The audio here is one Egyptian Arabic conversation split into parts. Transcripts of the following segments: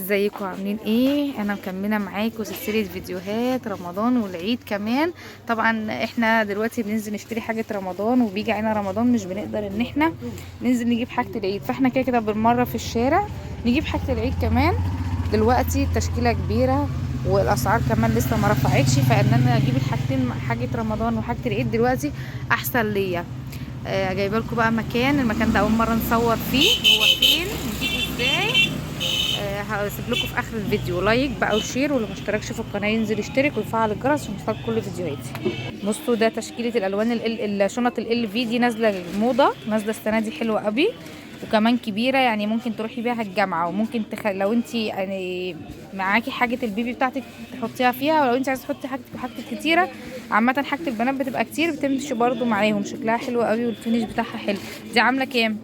ازيكم عاملين ايه؟ انا مكملة معاكم سلسلة فيديوهات رمضان والعيد كمان. طبعا احنا دلوقتي بننزل نشتري حاجة رمضان، وبيجي علينا رمضان مش بنقدر ان احنا ننزل نجيب حاجة العيد، فاحنا كده كده بالمرة في الشارع نجيب حاجة العيد كمان. دلوقتي التشكيلة كبيرة والاسعار كمان لسه ما رفعتش، فان انا اجيب الحاجتين حاجة رمضان وحاجه العيد دلوقتي احسن ليا. جايبه لكم بقى مكان، المكان ده اول مرة نصور فيه، هو فين نجيبه ازاي، هسيب لكم في اخر الفيديو like بقى و share، واللي ما اشتركش في القناة ينزل يشترك ويفعل الجرس عشان يوصلك كل فيديوهاتي. بصوا ده تشكيله الالوان الشنط ال في دي نازله موضة، نازله السنة دي حلوة قوي وكمان كبيرة، يعني ممكن تروحي بيها الجامعة، وممكن لو انت يعني معاكي حاجة البيبي بتاعتك تحطيها فيها، ولو انت عايزه تحطي حاجتك وحاجتك كتيرة. عامة حاجة البنات بتبقى كتير بتمشي برده معاهم، شكلها حلو قوي وال finish بتاعها حلو. دي عامله كام؟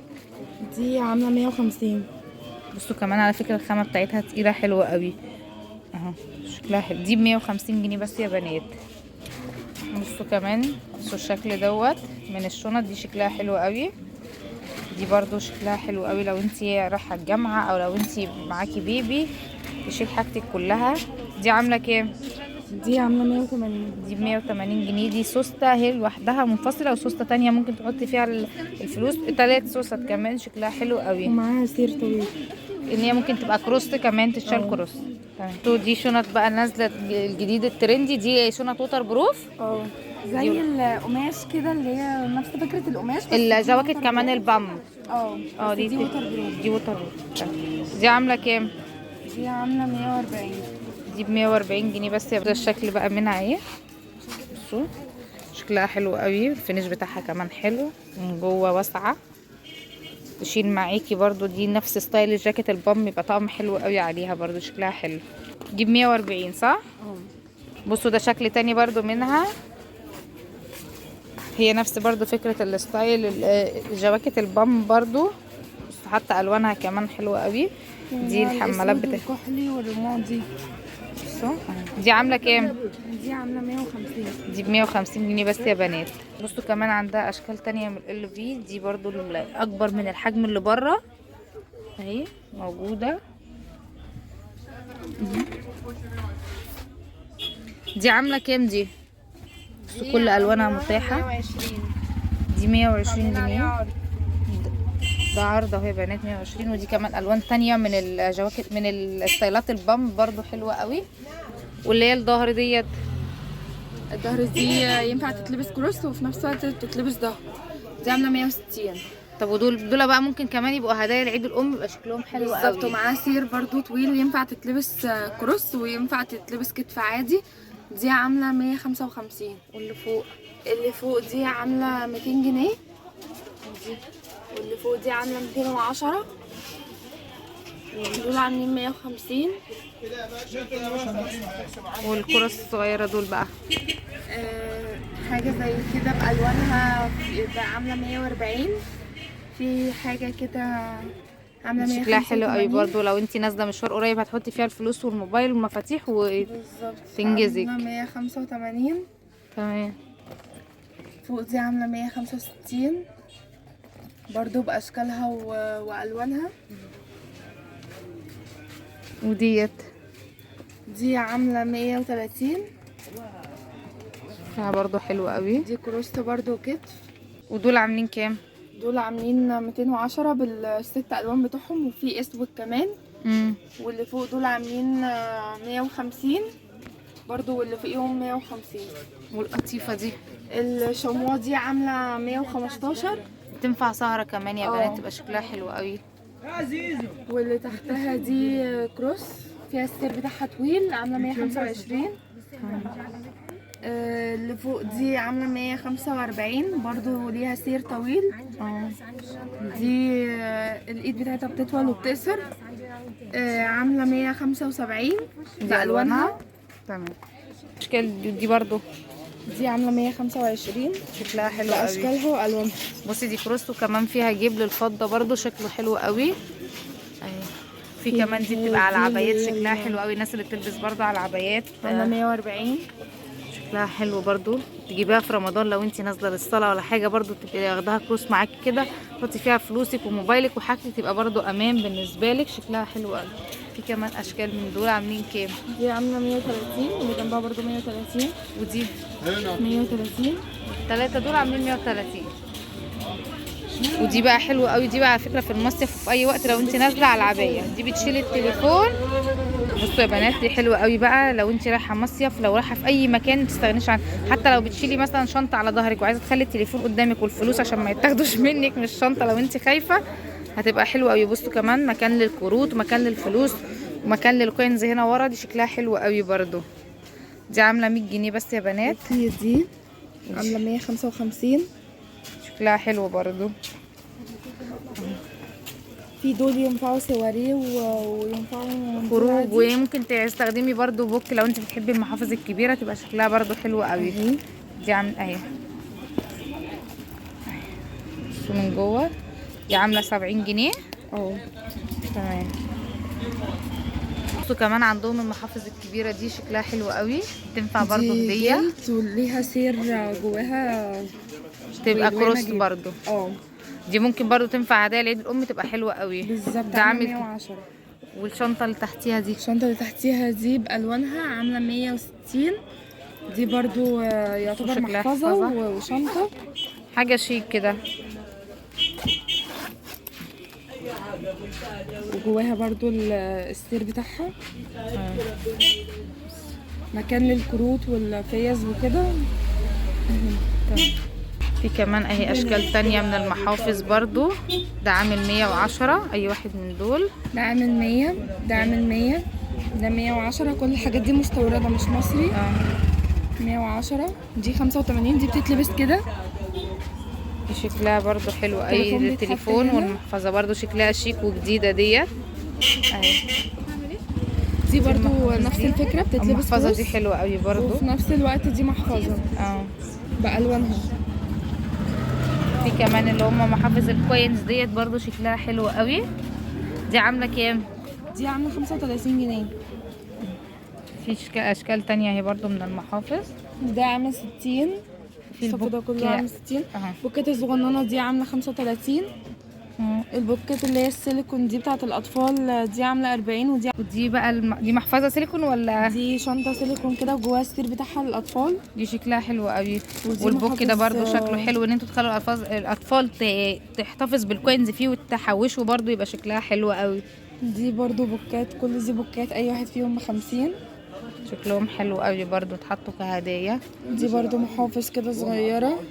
دي عامله 150. بصوا كمان على فكرة الخامة بتاعتها تقيلة حلوة قوي اهو، شكلها حلو. دي ب150 جنيه بس يا بنات. بصوا كمان، بصوا الشكل دوت من الشنط دي شكلها حلو قوي، دي برضو شكلها حلو قوي لو انتي رايحة الجامعة او لو انتي معاكي بيبي تشيل حاجتك كلها. دي عامله كام؟ دي عامله 180. دي ب180 جنيه. دي سوسته هي لوحدها منفصلة، وسوسته تانية ممكن تحطي فيها الفلوس، 3 سوست كمان شكلها حلو قوي، ومعاها سير طويل ان هي ممكن تبقى cross كمان، تتشال cross. تمام. دي شنط بقى نازله الجديد ال trendy، دي شنط waterproof. زي القماش كده، اللي هي نفس فكرة القماش بس الجواكت كمان البام. اه دي waterproof. دي waterproof. دي عامله كام؟ دي عامله 140. دي ب140 جنيه بس. ده الشكل بقى منها اهي، بصوا شكلها حلو قوي، ال finish بتاعها كمان حلو من جوه واسعة، تشيل معاكي برضو. دي نفس style الجاكيت البام، يبقى طقم حلو قوي عليها برضو، شكلها حلو. دي ب140 صح؟ بصوا ده شكل تاني برضو منها، هي نفس برضو فكرة ال style الجواكت البام برضو، حتى الوانها كمان حلوة قوي. دي الحمالات بتاعتها الكحلي والرمادي. بصوا دي عاملة كام؟ دي عاملة 150. دي ب150 جنيه بس يا بنات. بصوا كمان عندها اشكال تانية من ال في دي برضو اكبر من الحجم اللي بره اهي موجودة. دي عاملة كام دي؟ بصوا كل الوانها متاحة. 120. دي 120 جنيه، ده عرض اهو يا بنات 120. ودي كمان الوان تانية من الجواكت من الستايلات البام برضو حلوة قوي. واللي هي الظهر ديت، الظهر دي ينفع تتلبس cross وفي نفس الوقت تتلبس ظهر. دي عامله 160. طب ودول بقى ممكن كمان يبقوا هدايا لعيد الام، يبقى شكلهم حلو قوي بالظبط. ومعاها سير برضو طويل، ينفع تتلبس cross وينفع تتلبس كتف عادي. دي عامله 155. واللي فوق، اللي فوق دي عامله 200 جنيه. دي واللي فوق دي عامله 210. ودول عاملين 150. والكرس الصغيرة دول بقى حاجة زي كده بالوانها بقى عامله 140. في حاجة كده عامله 185. شكلها حلو قوي برضو، لو انتي نازله مشوار قريب هتحطي فيها الفلوس والموبايل والمفاتيح وتنجزك. عامله 185. تمام. فوق دي عامله 165 برضو باشكالها والوانها. وديت دي عامله 130. شكلها برضو حلو قوي. دي cross برضو كتف. ودول عاملين كام؟ دول عاملين 210 بالست الوان بتوعهم، وفي اسود كمان. واللي فوق دول عاملين 150 برضو، واللي فوقيهم 150. والقطيفه دي الشموع دي عامله 115. تنفع سهره كمان يا بنات، تبقى شكلها حلو قوي. واللي تحتها دي cross فيها السير بتاعها طويل، عامله 125. اللي فوق دي عامله 145 برضو، ليها سير طويل. دي الايد بتاعتها بتطول وبتقصر. عامله 175 بالوانها. تمام. اشكال دي برضو دي عامله 125. شكلها حلو قوي باشكالها والوانها. بصي دي cross وكمان فيها جيب للفضه برضو، شكله حلو قوي اهي. في كمان دي بتبقى على العبايات، شكلها حلو قوي، الناس اللي بتلبس برضو على العبايات. عامله 140. شكلها حلو برضو، تجيبيها في رمضان لو انت نازله للصلاة ولا حاجة، برضو تبقي واخداها cross معاكي كده، تحطي فيها فلوسك وموبايلك وحاجتك، تبقى برضو امان بالنسبة لك. شكلها حلو قوي. في كمان اشكال من دول عاملين كام؟ دي عامله 130، واللي جنبها برضو 130، ودي 130. الثلاثة دول عاملين 130. ودي بقى حلوة قوي، دي بقى على فكرة في المصيف وفي اي وقت لو انت نازله على العباية دي بتشيل التليفون. بصوا يا بنات دي حلوة قوي بقى لو انت رايحة مصيف، لو رايحة في اي مكان ما تستغنيش عنها، حتى لو بتشيلي مثلا شنطه على ظهرك وعايزه تخلي التليفون قدامك والفلوس عشان ما يتاخدوش منك من الشنطة لو انت خايفة، هتبقى حلوة قوي. بصوا كمان مكان للكروت ومكان للفلوس ومكان لل coins هنا ورا، دي شكلها حلو قوي برده. دي عامله 100 جنيه بس يا بنات. دي عامله 155، شكلها حلو برضو. في دول ينفعوا سواريه وينفعوا خروج، وممكن تستخدمي برضو book لو انت بتحبي المحافظ الكبيرة تبقى شكلها برضو حلو قوي. دي عامله اهي، بصوا من جوه، دي عامله 70 جنيه. اه تمام. بصوا كمان عندهم المحافظ الكبيرة دي شكلها حلو قوي، تنفع برضو هديه، وليها سير جواها تبقى cross برضو. اه دي ممكن برضو تنفع هدايا لعيد الام، تبقى حلوة قوي. بالظبط. ده عامل 110. والشنطه اللي تحتيها دي، الشنطة اللي تحتيها دي بالوانها عامله 160. دي برضو يعتبر محفظة وشنطه، حاجة شيك كده، وجواها برضو السير بتاعها، مكان للكروت والفيز وكده. في كمان اهي اشكال تانية من المحافظ برضو. ده عامل 110 اي واحد من دول. ده عامل 100، ده عامل 100، ده 110. كل الحاجات دي مستوردة مش مصري. 110. دي 85، دي بتتلبس كده، شكلها برضو حلو. اي التليفون والمحفظة برضو شكلها شيك وجديدة ديت اهي. دي برضو نفس الفكرة، بتتلبس المحفظة دي حلوة قوي برضو، وفي نفس الوقت دي محفظة بألوانها. في كمان اللي هم محافظ ال coins ديت برضو شكلها حلو قوي. دي عاملة كام؟ دي عاملة 35 جنيه. في اشكال تانية اهي برضو من المحافظ. ده عامل 60، في ال book ده كله عامل 60. البوكات الصغننة دي عاملة 35. البوكات اللي هي السيليكون دي بتاعت الاطفال دي عامله 40. ودي بقى دي محفظة سيليكون ولا دي شنطه سيليكون كده وجواها السير بتاعها للاطفال؟ دي شكلها حلو قوي. وال book ده برده شكله حلو، ان انتوا تخلوا الاطفال تحتفظ بال coins فيه وتحوشه برده، يبقى شكلها حلو قوي. دي برده بوكات، كل دي بوكات اي واحد فيهم ب50، شكلهم حلو قوي برده، اتحطوا كهدايا. دي برده محافظ كده صغيرة،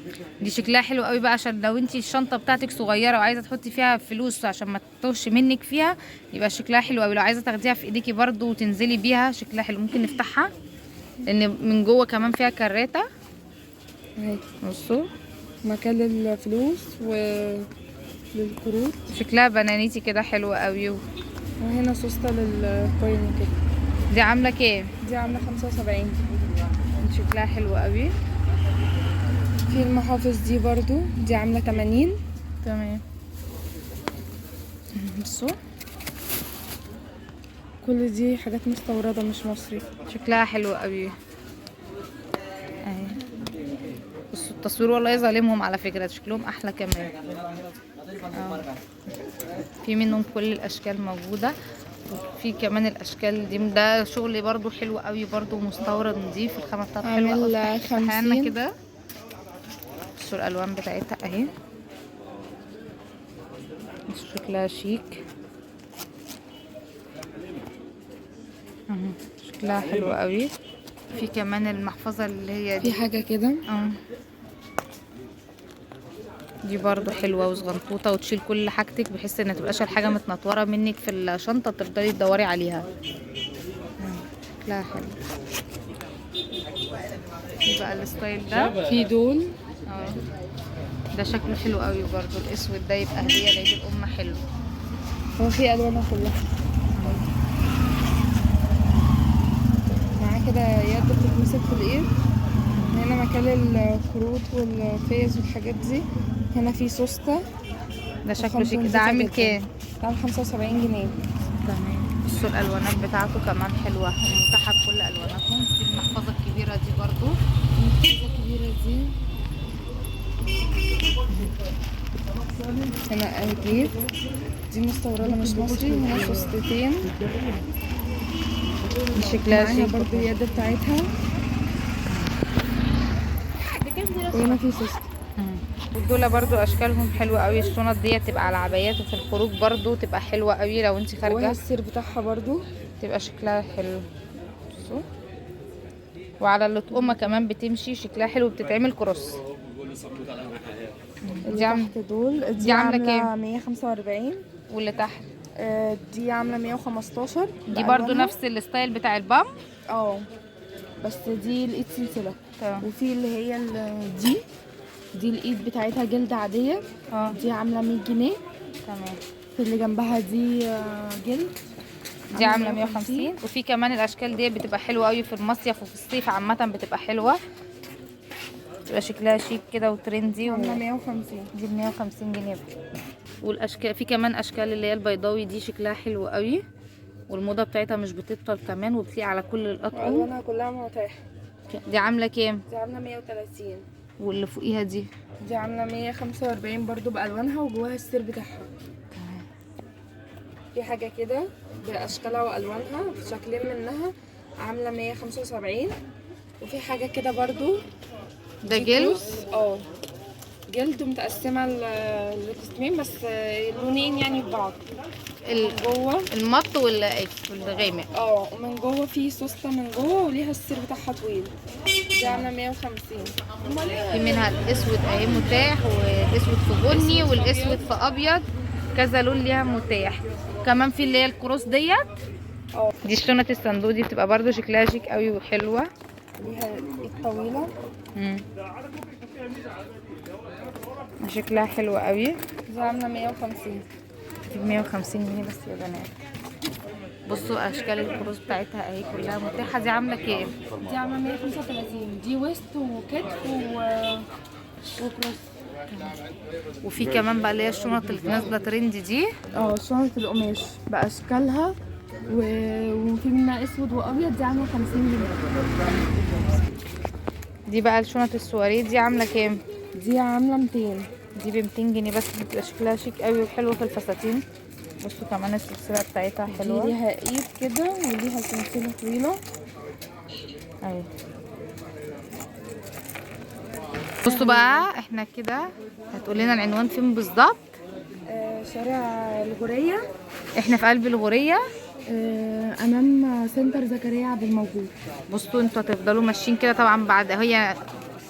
دي شكلها حلو قوي بقى عشان لو انتي الشنطة بتاعتك صغيرة وعايزه تحطي فيها فلوس عشان ما تتوهش منك فيها، يبقى شكلها حلو قوي. لو عايزه تاخديها في ايديكي برده وتنزلي بيها شكلها حلو. ممكن نفتحها لان من جوه كمان فيها كراته اهي. بصوا مكان للفلوس وللكروت، شكلها بنانيتي كده حلوة قوي. وهنا سوسته لل coin كده. دي عامله كام؟ دي عامله 75. شكلها حلو قوي. في المحافظ دي برضو دي عامله 80. تمام. بصوا كل دي حاجات مستورده مش مصري، شكلها حلو قوي اهي. بصوا التصوير والله ظالمهم على فكرة، شكلهم احلى كمان. في منهم كل الاشكال موجودة. في كمان الاشكال دي، ده شغل برضو حلو قوي برضو مستورد نضيف، الخامة بتاعته حلوة قوي. 50 كده. بصوا الالوان بتاعتها اهي، شكلها شيك اهو، شكلها حلو قوي. في كمان المحفظة اللي هي دي، في حاجة كده دي برضو حلوة وصغنطوطه، وتشيل كل حاجتك بحيث ان متبقاش الحاجة متنطوره منك في الشنطة تفضلي تدوري عليها. شكلها حلو. في بقى ال style ده، في دول ده شكله حلو قوي برضو. الاسود ده يبقى هديه لعيد الام حلو. هو في الوانها كلها معاه كده، يد بتتمسك في الايد. هنا مكان الكروت والفيز والحاجات دي. هنا في سوسته، ده شكله شيك. ده عامل كام؟ ده عامل 75 جنيه. تمام. بصوا الالوانات بتاعته كمان حلوة ومتاحه بكل الواناتهم. في المحفظة الكبيرة دي برضو، المحفظة الكبيرة دي هنا اجيب دي مستورده مش مصري. هنا سوستتين شكلها معاها شيك. برضو اليد بتاعتها. وهنا في سوست. ودول برضو اشكالهم حلوة قوي. الشنط دي تبقى على العبايات وفي الخروج برضو تبقى حلوة قوي لو انت وهنا خارجه، السير بتاعها برضو تبقى شكلها حلو. بصوا، وعلى اللطقمه كمان بتمشي شكلها حلو، بتتعمل كروس. اللي دي تحت دول دي عاملة كام؟ 145. واللي تحت دي عامله 115. دي برضو بألوانها. نفس ال style بتاع البام. اه بس دي الايد سلسلة. تمام. وفي اللي هي دي الايد بتاعتها جلد عادية. دي عامله 100 جنيه. تمام. في اللي جنبها دي جلد دي عامله 150. وفي كمان الاشكال دي بتبقى حلوة قوي في المصيف وفي الصيف عامة، بتبقى حلوة، بتبقى شكلها شيك كده و trendy. عامله 150. دي ب 150 جنيه. والاشكال في كمان اشكال اللي هي البيضاوي دي شكلها حلو قوي، والموضه بتاعتها مش بتبطل كمان، وبتليق على كل الاطقم. والوانها كلها متاحة. دي عامله كام؟ دي عامله 130. واللي فوقيها دي عامله 145 برضو بالوانها وجواها السير بتاعها. تمام. في حاجة كده باشكالها والوانها في شكلين منها عامله 175. وفي حاجة كده برضو ده دي جلد. cross. اه جلد متقسمه لقسمين بس، لونين يعني في بعض. جوه المط والغامق. اه ومن جوه في سوسته من جوه وليها السير بتاعها طويل. دي عامله 150. في منها الاسود اهي متاح، والاسود في بني، والاسود في ابيض، كذا لون ليها متاح. كمان في اللي هي ال cross ديت. دي شنطه الصندوق دي بتبقى برضو شكلها شيك قوي وحلوه. ليها ايد طويلة. شكلها حلو قوي. دي عامله 150. دي ب 150 جنيه بس يا بنات. بصوا اشكال ال cross بتاعتها اهي كلها متاحة. دي عامله كام؟ دي عامله 135. دي ويست وكتف و cross. وفي كمان بقى اللي هي الشنط اللي نازله ترند دي. شنط القماش باشكالها وفي منها اسود وابيض. دي عامله 50 جنيه. دي بقى الشنط السواريه دي عامله كام؟ دي عامله 200. دي ب 200 جنيه بس، بتبقى شكلها شيك قوي وحلوه في الفساتين. بصوا كمان السلسلة بتاعتها حلوة. دي ليها ايد كده وليها سلسلة طويلة. ايوه. بصوا بقى احنا كده هتقول لنا العنوان فين بالظبط؟ شارع الغوريه. احنا في قلب الغوريه. امام سنتر زكريا عبد الموجود. بصوا انتوا هتفضلوا ماشيين كده طبعا بعد هي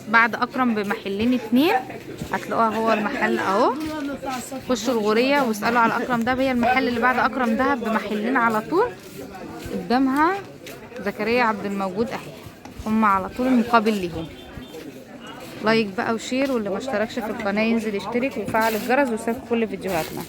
بعد اكرم بمحلين اتنين هتلاقوها، هو المحل اهو. خشوا الغوريه واسالوا على اكرم دهب، هي المحل اللي بعد اكرم دهب بمحلين على طول. قدامها زكريا عبد الموجود اهي، هم على طول المقابل ليهم. like بقى و share، واللي ما اشتركش في القناة ينزل يشترك ويفعل الجرس ويشوف كل فيديوهاتنا.